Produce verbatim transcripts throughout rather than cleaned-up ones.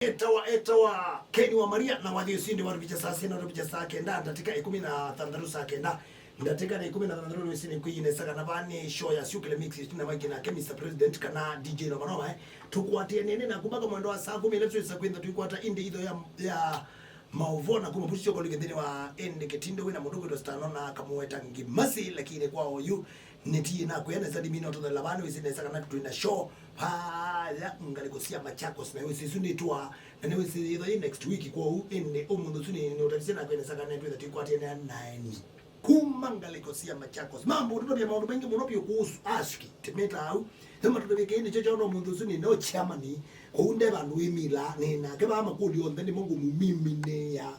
Etawa, etawa Ken wa Maria, na wathi ũsu nĩ wa tũvicha saa sita, tũvicha saa kenda, ndatĩka ĩkũmi na thanthatũ, saa kenda, ndatĩka nĩ ĩkũmi na thanthatũ, nĩ wĩsĩ nĩ kwĩyinesa kana vaa nĩ show ya Syũkĩle Mix, na Mike nake Mister President kana D J Nomanoma, eh. Tũkwatĩanĩe na kuma kamwendo wa saa kũmi ĩla twĩsa kwĩtha tũikwata ĩndĩ itho ya, ya maũvoo na kuma vuti syoko lĩke nthĩnĩ wa ĩndĩ kĩtindo wĩna mũndũ kwĩtwa Stano na akamũweta Ngimasi, lakini kwa oyu nĩtiĩ nakwĩa nesa ndimina ũtũthela vaa nĩwĩsĩ nesa kana twĩna show vaya ngalĩko sya Machakos, na wĩsĩ isu nĩtũa, na nĩwĩsĩ yĩtha yĩ next week, kwoou ĩndĩ ũmũnthĩ ũsu nĩ, nĩũtavisye nakwĩa nesa kana nĩtwĩtha tũikwatĩanĩa naeni. Kuma ngalĩko sya Machakos. Mambo, ũtũtavya maũndũ maingĩ mũno vyũ kuhusu Ashki. Tĩmĩta au. Nĩmatũtavya kĩĩ nĩkyo kyaona ũmũnthĩ ũsu nĩ no chairman. Kũu nde vandũ wĩmila. Nĩ nake vaa makũlyo onthe nĩmo ngũmũmiminĩa.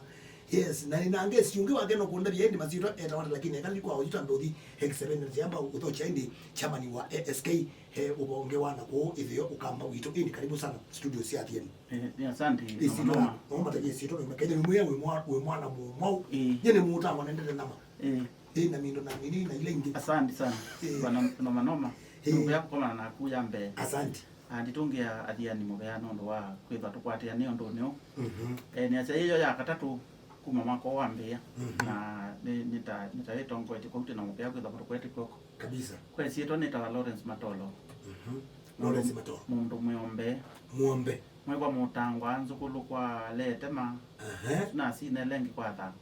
Yes, na nĩ na ngesi ũngĩ wake no kũndavya ĩndĩ masyĩtwa etawa ata, lakini eka kwa ũyu tambe ũthi X seven na tiamba ũthokya ĩndĩ chairman wa A S K, he ũvonge wa na kũũ ĩtheo ũkamba witũ. Ĩndĩ karibu sana studio sya Athiani. Eh, nĩ asante, Ĩsitwa, Nomanoma. Nomatakie ĩsitwa, nĩ makenya nĩ mwĩa wĩ mwa-, wĩ mwana mũmwau. Eh. Nye nĩ mũtangwa nendete nama. Eh. Eh, na mindo na mini na ila ingĩ. Asante sana. Eh. Bwana Nomanoma. Eh. Nũmbea kũkomana naku ya mbee. Asante. Ah, nditũngĩa Athiani mũvea nũndũ wa kwĩthwa tũkwatĩanĩe ũndũnĩ ũũ. Mhm. Eh, nĩ asya yĩyo ya katatũ kuma mwaka ũũ wambĩĩa. Mhm. Na nĩ, nĩta, nĩta ĩtongoetye kwa ũtĩ na mũvea kwĩthwa tũkwete kw'oko. Kabisa. Kwa ĩsyĩtwa nĩtawa Lawrence Matolo. Mhm. Lawrence Matolo. Mũndũ mwĩombe. Mwombe. Mwĩkwa mũtangwa nzũkũlũ kwa letema. Aha. Nasine lengi kwa thanga.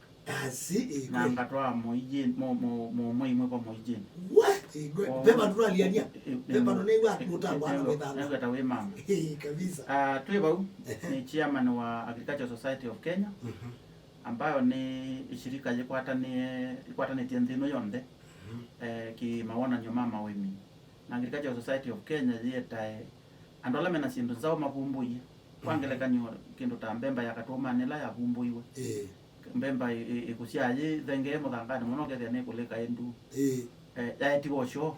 Asi, ĩĩ, na kweli. Ngatwaa mũijĩnĩ, mũ-, mũ-, mũmwe imwe kwa mũijĩnĩ. What? Ĩĩ, kweli. Ve vandũ twaliania. Ĩĩ, ĩĩ, ve vandũ nĩw'a mũtangwa na mwĩthanga. Nĩw'a ta wĩ mama. Ĩĩ, kabisa. Ah, twĩ vau, ehe, nĩ chairman wa Agricultural Society of Kenya. Mhm. Ambayo nĩ ĩshirika yĩkwatanĩe-, yĩkwatanĩtye nthĩ ĩno yonthe, mhm, eh, kĩ mawonany'o ma maũĩmi. Na Agricultural Society of Kenya yĩetae andũ ala mena syĩndũ nzaũ mavumbũie. Kwa, mhm, ngelekany'o, kĩndũ ta mbemba ya katũmanĩ ĩla yavumbũiwe. Ĩĩ. Mbemba ĩ-, ĩ-, ĩkũsyaa yĩthengee mũthanganĩ mũno, ũkethĩa nĩkũlĩka ĩ ndu. Ĩĩ. Eh, yaetiwe ũshoo.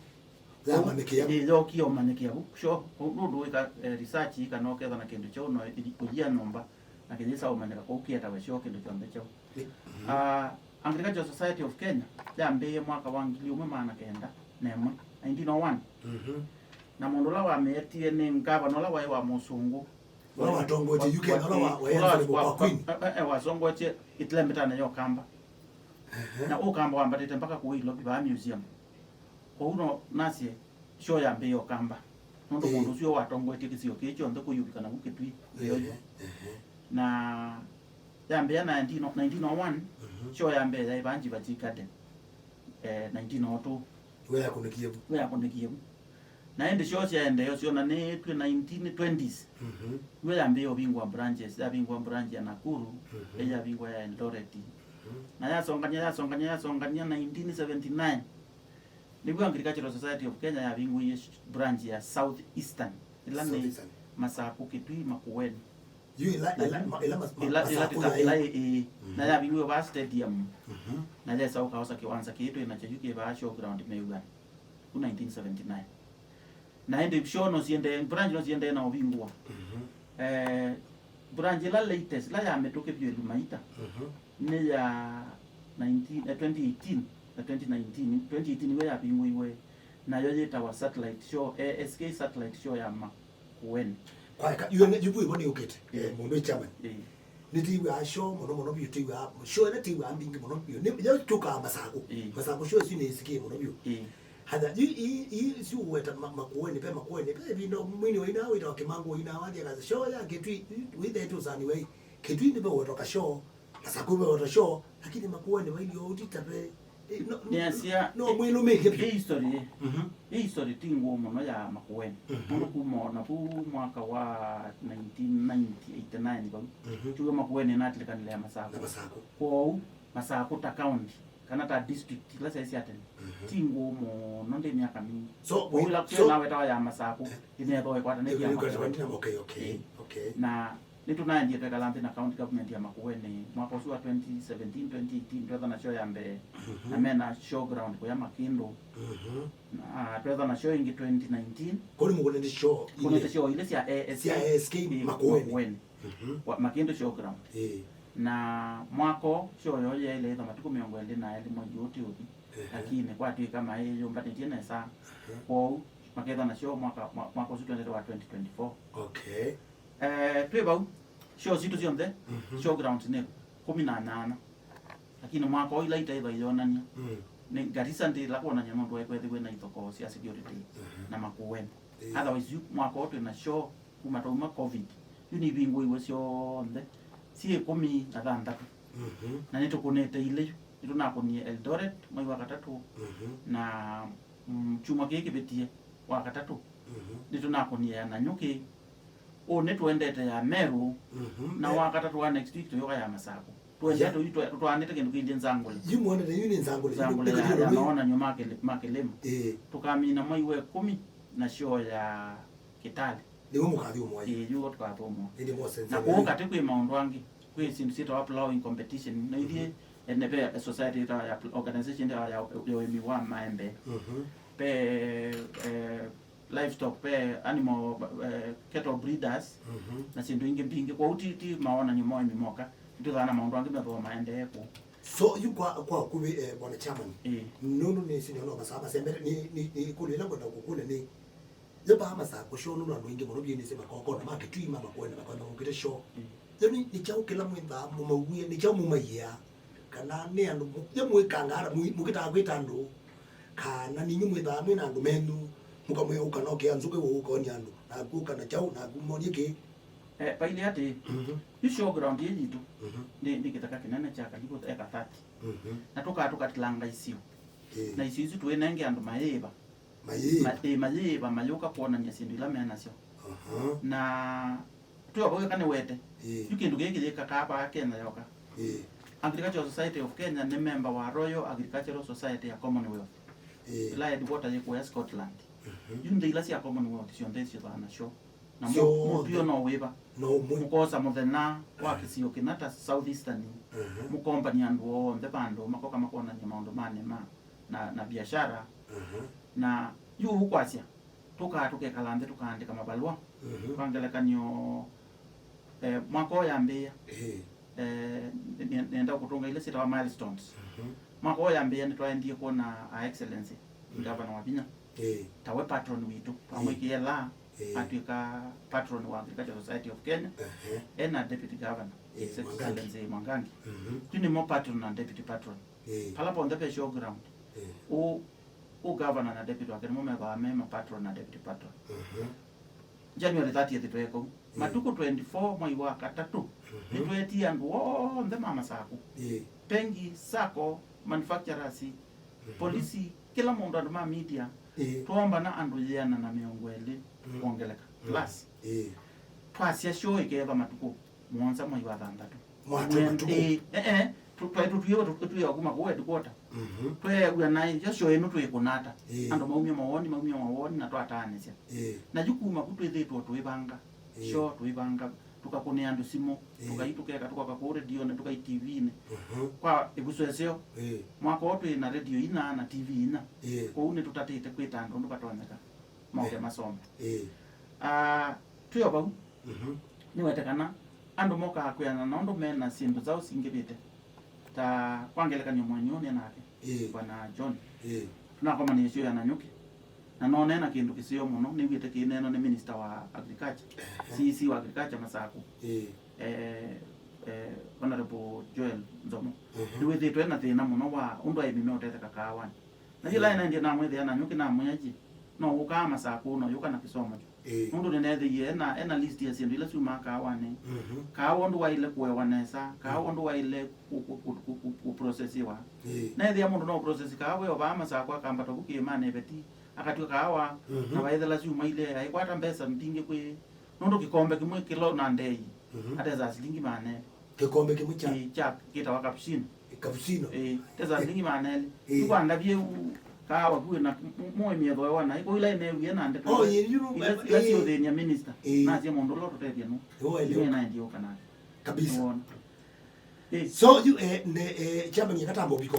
Yamanĩkĩa vu. Ĩĩ, yookie ũmanĩkĩa vu. Shoo, nũndũ wĩka, eh, research kana ũkethwa na kĩndũ kyaũ no ĩ-, ũyia nyũmba. Na kĩyĩsa ũmanyĩka kũu kĩetawe shoo kĩndũ kyonthe kyaũ. Nĩ, mhm. Ah, Agricultural Society of Kenya yambĩĩe mwaka wa ngili ũmwe maana kenda na ĩmwe, nineteen oh one. Mhm. Na mũndũ ũla wamĩetie nĩ ngavana ũla waĩ wa mũsũngũ. Ũla watongoetye U K, ũla wa, wa, ũla Elizabeth wa, wa Queen. Eh, eh, eh, wasongoetye ĩtilembetanĩ ya Ũkamba. Ehe. Na Ũkamba wambatĩte mpaka kũu Ilovi vaa museum. Kwoou no nasye shoo yambĩĩe Ũkamba. Nũndũ, ĩĩ, mũndũ ũsu watongoetye kĩsio kĩĩ kyonthe kũyũvika naku Kĩtui. Ehe, ehe. Na yambĩĩa nineteen, nineteen oh one, mhm, shoo ya mbee yaĩ vaa Njivachi Garden, eh, nineteen oh two. Nĩwe yakũnĩkie vu. Nĩwe yakũnĩkie vu. Na ĩndĩ shoo syaendee ũsyonanĩtw'e nineteen twenties. Mhm. Nĩwe yambĩĩe ũvingũa branches, yavingũa branch ya Nakuru, mhm, ĩĩ yavingũa ya Eldoret. Mhm. Na yasongania, yasongania, yasongania nineteen seventy-nine. Nĩw'o Agricultural Society of Kenya yavingũie sh-, branch ya South Eastern, ĩla nĩ South Eastern. Masaku, Kitui, Makueni. Yu ĩla, na ĩla, yu, ma-, ĩla mas-, ma-, ĩla, ĩla Masaku tũta-, yaĩ. Ĩla ĩ, ĩ, na, mhm, yavingũiwe vaa stadium. Mhm. Na yesa ũkaosa kĩwanza kĩĩ twĩ nakyo yu kĩ vaa showground Mĩw'anĩ. Ku nineteen seventy-nine. Na ĩndĩ shoo no siendee, branch no siendee na ũvingũa. Mhm. Eh, branch ĩla latest, ĩla ya mĩtũkĩ vyũ ĩlumaita, mhm, nĩ ya nineteen, eh, twenty eighteen na twenty nineteen. Twenty eighteen nĩyo yavingũiwe, nayo yĩtawa Satellite Show, A S K Satellite Show ya Makueni. Kwa eka, yu ene, yu vu ĩvo nĩ ũkĩte, eh, ĩĩ, mũndũ ĩ chairman. Ĩĩ. Nĩtĩw'aa shoo mũno mũno vyũ, tĩw'aa shoo ĩla tĩw'aa mbingĩ mũno vyũ. Nĩ, yo kyũkaa Masaku. Ĩĩ. Masaku shoo ĩsu nĩĩsikie mũno vyũ. Ĩĩ. Hata, yu, i, i, si ũweta ma-, Makueni, ve Makueni, ve ĩvinda mwini wa ina wĩtawa Kĩmangu wa ina wathi akaza, shoo ya Kĩtui, wĩthetwe ũsani wei. Kĩtui nĩve wetwa kashoo, Masaku ve wetwa shoo, lakini Makueni vailio ũtita ve. Eh, no, no, nĩasya, no, mwĩlũmĩke vyũ. Ĩ history, mhm, ĩ history ti ngũũ mũno ya Makueni. Mhm. Mũndũ kuma o na vu mwaka wa nineteen ninety, eighty-nine vau. Mhm. Tiwe Makueni natilikanile ya Masaku. Na Masaku. Kwoou, Masaku ta county, kana ta district, ila syaĩ sya tene, mhm, ti ngũũ mũno ndĩ myaka mingĩ. So, kwoou ĩla, so, nawetawa ya Masaku, eh, ĩnethwa ĩkwatanĩthya, ĩkwatanĩthya, okay, okay, eh, okay. Na nĩtũnaendie twekala nthĩ na county government ya Makueni mwaka ũsu wa twenty seventeen, twenty eighteen, twetha na show ya mbee, mhm, na mena showground kũya Makĩndũ. Mhm. Na twetha na show ĩngĩ twenty nineteen. Kũu nĩ mũkũnĩte show, kũnĩte show ile sya A S K, sya A S K, eh, Makueni. Makueni. Mhm. Wa, Makĩndũ showground. Eh. Na mwaka ũũ show yoo yaĩle ĩtha matukũ mĩongo ĩlĩ na elĩ mwei ũũ tũũthi. Ehe. Lakini kwatw'ĩka maĩyũmbanĩtye nesa. Ehe. Kwoou maketha na show mwaka, mwa-, mwaka ũsu twendete wa twenty twenty-four. Okay. Eh, twĩ vau, Show sitũ syonthe, mhm, showgrounds nĩ kũmi na nyanya. Lakini mwaka ũũ ila itaĩthwa iyonany'a, mm, nĩ Garissa ndĩla kwonany'a nũndũ wekwethĩwe na ithokoo sya security, mhm, na Makueni. Ĩĩ. Otherwise, yu mwaka ũũ twĩ na show kuma twauma covid. Yu nivingũiwe syonthe, syĩ ĩkũmi na thanthatũ. Mhm. Na nĩtũkũnĩte ilĩ yu. Nĩtũnakũnie Eldoret mwai wa katatũ, mhm, na, mm, kyumwa kĩĩ kĩvĩtie wa katatũ, mhm, nĩtũnakũnie ya Nanyuki. Ũũ nĩtũendete ya Meru, mhm, na, eh, wa katatũ wa next week tũyũka ya Masaku. Tũendete, yeah, yu twa-, tũtwaanĩte kĩndũ kĩngĩ Nzangũle. Yu muonete yu nĩ Nzangũle, Nzangũle yu ya, ya nĩkũkĩlĩlũ maonany'o ma kĩlĩ-, ma kĩlĩma. Ĩĩ. Tũkamina mwai wa ĩkũmi na show ya Kitale. Nĩw'o mũkathi ũmwe. Ĩĩ, yu tũkathũmwa. Ĩndĩ mose na nzeve kũu katĩ kwĩ maũndũ angĩ. Kwĩ syĩndũ syĩtawa ploughing competition. Na ithyĩ, mhm, ene ve society ĩtawa ya pl-, organization ĩtawa ya, ya ũĩmi wa maembe. Mhm. Ve, eh, livestock, ve animal, eh, cattle breeders, mhm, na syĩndũ ingĩ mbingĩ. Kwoou ti, ti maonany'o ma ũĩmi moka. Nĩtwĩthaa na maũndũ angĩ methĩwa maendee kũu. So, yu kwa, kwa ũkuvĩ, eh, bwana chairman, ĩĩ, nũndũ nĩ senior no masaa masembete, nĩ, nĩ, nĩ ĩkũlyo ĩla ngwenda kũkũlya nĩ, yo vaa Masaku show nũndũ andũ aingĩ mũno vyũ nĩsĩ makokona ma Kitui ma Makueni na Makueni mokĩte show. Mm. Yo nĩ, nĩ kyaũ kĩla mwĩthaa mũmauie, nĩ kyaũ mũmaiĩaa? Kana nĩ andũ mũ-, yo mwĩkangaa ata, mũi-, mũkĩtaa kwĩta andũ? Kana ninyu mwĩthaa mwĩ na andũ menyu, mũkamwĩa ũka na ũkĩa nzũkĩ wĩ ũkaonia andũ, naku ũka na kyaũ, naku monie kĩ? Eh, vailĩ atĩ, mhm, yu showground ĩĩ yitũ, mhm, nĩ, nĩ kĩtheka kĩnene kya karibu eka thirty. Mhm. Na tũkaa tũkatilanga isio. Ĩĩ. Na isio isu tũinenge andũ mayĩĩva. Mayĩĩva. Ma-, ĩĩ, mayĩĩva mayũka kwonany'a syĩndũ ila me nasyo. Aha. Na twĩ o vau eka nĩwete. Ĩĩ. Yu kĩndũ kĩĩ kĩyĩkakaa vaa Kenya yoka. Ĩĩ. Agricultural Society of Kenya nĩ memba wa Royal Agricultural Society ya Commonwealth. Ĩĩ. Ĩla headquarter yĩ kũya Scotland. Mhm. Yu nthĩ ila sya Commonwealth syonthe syĩthwaa nasyo. Na mu-, syonthe mũtw'o no wĩva. No ũmwe. Mũkosa mũthenya wa, aha, kĩsio kĩna ta South Eastern. Mhm. Mũkombani andũ onthe vandũ makoka makonany'a maũndũ ma nĩma na, na biashara. Mhm. Na yu ũkwasya, tũkaa tũkekala nthĩ tũkaandĩka mavalũa. Mhm. Kwa ngelekany'o, eh, mwaka ũũ yambĩĩa, ĩĩ, eh, nĩ-, nĩenda kũtũnga ila syĩtawa milestones. Mhm. Mwaka ũũ yambĩĩa nĩtwaendie kwona Her Excellency, mhm, Gavana Wavinya. Ĩĩ. Tawe patron witũ. Ĩĩ. Twamwĩkĩe laa, ĩĩ, atw'ĩka patron wa Agricultural Society of Kenya. Ehe. Ena deputy governor, ĩĩ, His Excellency Mwangangi. Mwangangi. Mhm. Yu nĩmo patron na deputy patron. Ĩĩ. Pala ponthe ve showground. Ĩĩ. Ũ, ũ governor na deputy wake nĩmo methĩawa me ma patron na deputy patron. Mhm. January thirtieth tweeka ũu. Ĩĩ. Matukũ twenty-four mwai wa katatũ, mhm, nĩtweetie andũ onthe ma Masaku. Ĩĩ. Pengi, sacco, manufacturers, mhm, polisi, kĩla mũndũ, andũ ma media, ĩĩ, twombana andũ ĩana na mĩongo ĩlĩ, mm, kwongeleka, mm, plus. Ĩĩ. Twasya show ĩkeethwa matukũ mũonza mwai wa thanthatũ. Mwatw'a matukũ? Ĩĩ, eh, eh, tũ-, twaĩ tũtwĩe, tũ-, tũtwĩe kuma kũu headquarter. Mhm. Tweew'a naĩ, yo show ĩno twĩkũna ata? Ĩĩ. Andũ maumya mawoni, maumya mawoni, na twataanĩsya. Ĩĩ. Na yu kuma ku twĩthĩĩtwe tũivanga, ĩĩ, show tũivanga, tũkakũnĩa andũ simũ, ĩĩ, tũkai tũkeka, tũkoka kũu redionĩ, tũkai T V-inĩ. Mhm. Kwa ĩvuso ĩseo, ĩĩ, mwaka ũũ twĩ na redio inya na T V inya. Ĩĩ. Kwoou nĩtũtatĩte kwĩta andũ ũndũ vatonyeka moke, ĩĩ, masome. Ĩĩ. Ah, twĩ o vau, mhm, nĩwete kana andũ mokaa kwĩana na ũndũ me na syĩndũ syaũ singĩvĩte. Ta kwa ngelekany'o, mwenyu nĩ nake, ĩĩ, Bwana John. Ĩĩ. Tũnakomanĩe ĩsio ya Nanyuki. Na nonee na kĩndũ kĩseo mũno, nĩw'ĩte kĩineenwa nĩ Minister wa Agriculture, ehe, C E C wa Agriculture Masaku. Ĩĩ. Eh, eh, Honorable Joel Nzomo. Mhm. Nĩwĩthĩĩtwe na thĩna mũno wa ũndũ aĩmi meũtetheka kaawanĩ. Na yĩla, ĩĩ, enaendie namwĩthĩa Nanyuki namwĩa, "Ĩ, no ũkaa Masaku, no yũka na kĩsomo kyu." Ĩĩ. Nũndũ nĩneethĩie ena, ena list ya syĩndũ ila syumaa kaawanĩ. Mhm. Kaawa ũndũ waĩle kũewa nesa, kaawa, mhm, ũndũ waĩle kũ-, kũ-, kũprocessiwa. Ĩĩ. Neethĩa mũndũ no process kaawa wĩ o vaa Masaku, akambata vu kĩĩmanĩ Ĩveti, akatw'a kaawa, mhm, na vaĩthela syuma ilĩ, aikwata mbesa mbingĩ kwĩ, nũndũ kĩkombe kĩmwe kĩla na ndei, mhm, atesa silingi maana elĩ. Kĩkombe kĩmwe kya? Ĩĩ, kya, kĩtawa cappuccino. Cappuccino. Ĩĩ, tesa silingi maana elĩ. Ĩĩ. Nĩkwandavie u-, kaawa kuĩ na mu-, mũĩmi ethoewa naĩ. Kwoou ila ĩneewie na ndeto, oh, ila, ĩĩ, yu, ila, ĩĩ, ila syĩũthĩny'a minista. Ĩĩ. Nasye mũndũ ũla tũtethya nũ. Ĩĩ, waelewa. Ĩĩ, naendie ũka nake. Kabisa. Nĩwona. Ĩĩ. So, yu, eh, ne, eh, chairman, eka tamba ũvika